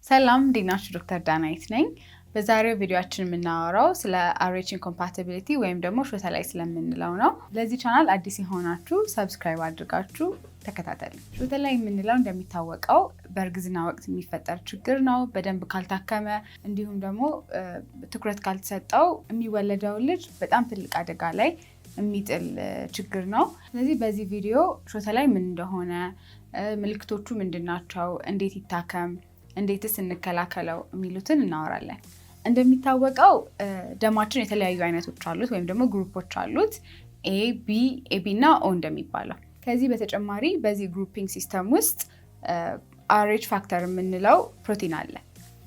ሰላም፣ እንዴት ናችሁ? ዶክተር ዳናይት ነኝ። በዛሬው ቪዲዮአችን የምናወራው ስለ RH incompatibility ወይም ደግሞ ሾተላይ ስለምንለው ነው። ለዚህ ቻናል አዲስ የሆናችሁ subscribe አድርጋችሁ ተከታተሉ። ሾተላይ የምንለው እንደሚታወቀው በእርግዝና ወቅት የሚፈጠር ችግር ነው። በደንብ ካልታከመ እንዲሁም ደግሞ ትኩረት ካልተሰጠው የሚወለደው ልጅ በጣም ትልቅ አደጋ ላይ የሚጥል ችግር ነው። ስለዚህ በዚህ ቪዲዮ ሾተላይ ምን እንደሆነ፣ ምልክቶቹ ምንድን ናቸው፣ እንዴት ይታከም፣ እንዴትስ እንከላከለው የሚሉትን እናወራለን። እንደሚታወቀው ደማችን የተለያዩ አይነቶች አሉት ወይም ደግሞ group ኦች አሉት። A፣ B፣ AB እና O እንደሚባለው። ከዚህ በተጨማሪ በዚህ grouping system ውስጥ RH factor የምንለው ፕሮቲን አለ።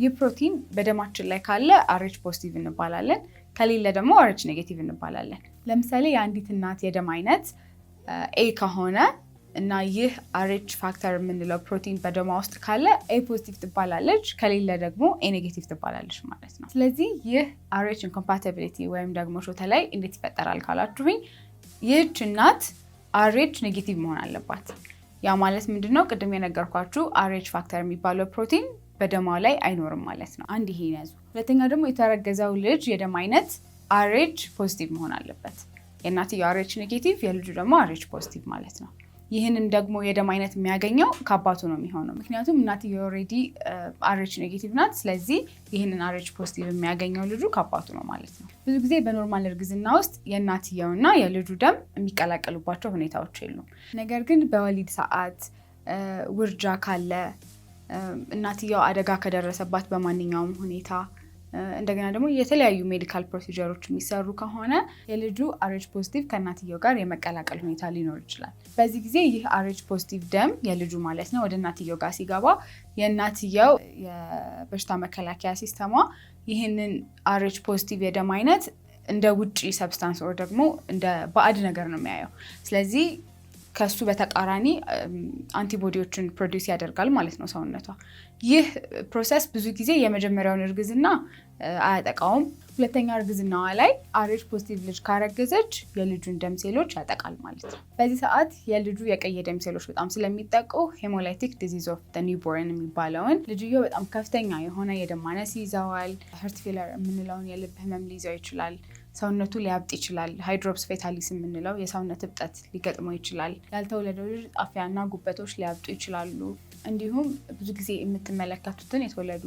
ይህ ፕሮቲን በደማችን ላይ ካለ RH positive እንባላለን፣ ከሌለ ደግሞ RH negative እንባላለን። ለምሳሌ የአንዲት እናት የደም አይነት A ከሆነ እና ይህ RH factor የምንለው ፕሮቲን በደሟ ውስጥ ካለ A positive ትባላለች፣ ከሌለ ደግሞ A negative ትባላለች ማለት ነው። ስለዚህ ይህ RH incompatibility ወይም ደግሞ ሾተላይ እንዴት ይፈጠራል ካላችሁኝ፣ ይህች እናት RH negative መሆን አለባት። ያ ማለት ምንድነው? ቅድም የነገርኳችሁ RH factor የሚባለው ፕሮቲን በደሟ ላይ አይኖርም ማለት ነው። አንድ ይሄ ያዙ። ሁለተኛ ደግሞ የተረገዘው ልጅ የደም አይነት RH positive መሆን አለበት። የእናትየው RH negative፣ የልጁ ደግሞ RH positive ማለት ነው። ይህንን ደግሞ የደም አይነት የሚያገኘው ከአባቱ ነው የሚሆነው። ምክንያቱም እናትየው already RH negative ናት። ስለዚህ ይህንን RH positive የሚያገኘው ልጁ ከአባቱ ነው ማለት ነው። ብዙ ጊዜ በ normal እርግዝና ውስጥ የእናትየውና የልጁ ደም የሚቀላቀሉባቸው ሁኔታዎች የሉም። ነገር ግን በወሊድ ሰዓት ውርጃ ካለ፣ እናትየው አደጋ ከደረሰባት በማንኛውም ሁኔታ፣ እንደገና ደግሞ የተለያዩ medical procedure ኦች የሚሰሩ ከሆነ የልጁ RH positive ከእናትየው ጋር የመቀላቀል ሁኔታ ሊኖር ይችላል። በዚህ ጊዜ ይህ RH positive ደም፣ የልጁ ማለት ነው፣ ወደ እናትየው ጋር ሲገባ የእናትየው የበሽታ መከላከያ system ዋ ይህንን RH positive የደም አይነት እንደ ውጪ substance ወይ ደግሞ እንደ ባዕድ ነገር ነው የሚያየው። ስለዚህ ከሱ በተቃራኒ antibody ዎችን produce ያደርጋል ማለት ነው ሰውነቷ። ይህ process ብዙ ጊዜ የመጀመሪያውን እርግዝና አያጠቃውም። ሁለተኛ እርግዝናዋ ላይ RH positive ልጅ ካረገዘች የልጁን ደም ሴሎች ያጠቃል ማለት ነው። በዚህ ሰዓት የልጁ የቀይ ደም ሴሎች በጣም ስለሚጠቁ hemolytic disease of newborn የሚባለውን፣ ልጅየው በጣም ከፍተኛ የሆነ የደም ማነስ ይይዘዋል። Heart failure የምንለውን የልብ ህመም ሊይዘው ይችላል። ሰውነቱ ሊያብጥ ይችላል። Hydrops fetalis የምንለው የሰውነት እብጠት ሊገጥመው ይችላል። ያልተወለደው ልጅ ጣፊያና ጉበቶች ሊያብጡ ይችላሉ። እንዲሁም ብዙ ጊዜ የምትመለከቱትን የተወለዱ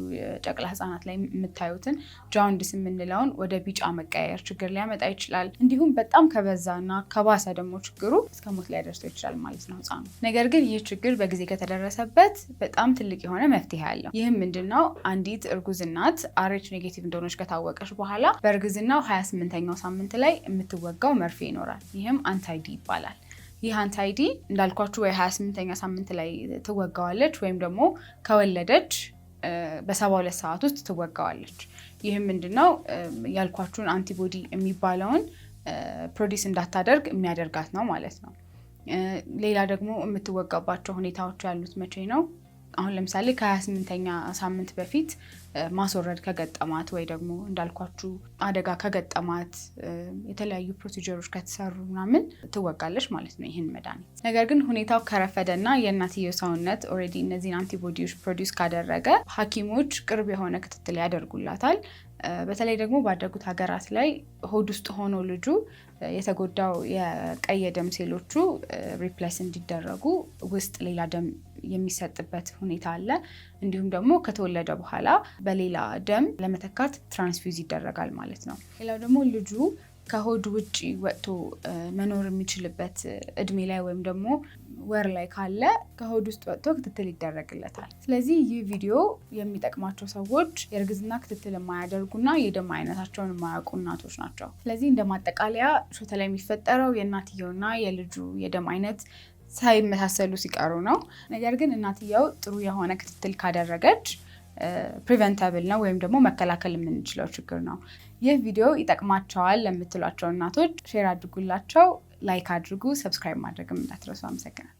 ጨቅላ ህጻናት ላይ የምታዩትን jaundice የምንለውን ወደ ቢጫ መቀየር ችግር ሊያመጣ ይችላል። እንዲሁም በጣም ከበዛና ከባሰ ደግሞ ችግሩ እስከ ሞት ሊያደርሰው ይችላል ማለት ነው ህጻኑ። ነገር ግን ይህ ችግር በጊዜ ከተደረሰበት በጣም ትልቅ የሆነ መፍትሄ አለው። ይህም ምንድነው? አንዲት እርጉዝ እናት RH negative እንደሆነች ከታወቀች በኋላ በእርግዝናው 28ኛው ሳምንት ላይ የምትወጋው መርፌ ይኖራል። ይህም anti-D ይባላል። ይህ anti-D እንዳልኳችሁ ወይ 28ኛ ሳምንት ላይ ትወጋዋለች ወይም ደግሞ ከወለደች በ72 ሰዓት ውስጥ ትወጋዋለች። ይህም ምንድነው? ያልኳችሁን antibody የሚባለውን produce እንዳታደርግ የሚያደርጋት ነው ማለት ነው። ሌላ ደግሞ የምትወጋባቸው ሁኔታዎች ያሉት መቼ ነው? አሁን ለምሳሌ ከ28ኛ ሳምንት በፊት ማስወረድ ከገጠማት ወይ ደግሞ እንዳልኳችሁ አደጋ ከገጠማት፣ የተለያዩ procedure ኦች ከተሰሩ ምናምን ትወጋለች ማለት ነው ይህን መድኃኒት። ነገር ግን ሁኔታው ከረፈደና የእናትየው ሰውነት already እነዚህን antibody ዎች produce ካደረገ ሐኪሞች ቅርብ የሆነ ክትትል ያደርጉላታል። በተለይ ደግሞ ባደጉት ሀገራት ላይ ሆድ ውስጥ ሆኖ ልጁ የተጎዳው የቀይ የደም ሴሎቹ replace እንዲደረጉ ውስጥ ሌላ ደም የሚሰጥበት ሁኔታ አለ። እንዲሁም ደግሞ ከተወለደ በኋላ በሌላ ደም ለመተካት transfuse ይደረጋል ማለት ነው። ሌላው ደግሞ ልጁ ከሆድ ውጭ ወጥቶ መኖር የሚችልበት እድሜ ላይ ወይም ደግሞ ወር ላይ ካለ ከሆድ ውስጥ ወጥቶ ክትትል ይደረግለታል። ስለዚህ ይህ ቪዲዮ የሚጠቅማቸው ሰዎች የእርግዝና ክትትል የማያደርጉና የደም አይነታቸውን የማያውቁ እናቶች ናቸው። ስለዚህ እንደ ማጠቃለያ ሾተላይ የሚፈጠረው የእናትየውና የልጁ የደም አይነት ሳይመሳሰሉ ሲቀሩ ነው። ነገር ግን እናትየው ጥሩ የሆነ ክትትል ካደረገች preventable ነው ወይም ደግሞ መከላከል የምንችለው ችግር ነው። ይህ ቪዲዮ ይጠቅማቸዋል ለምትሏቸው እናቶች share አድርጉላቸው፣ like አድርጉ፣ subscribe ማድረግም እንዳትረሱ። አመሰግናለሁ።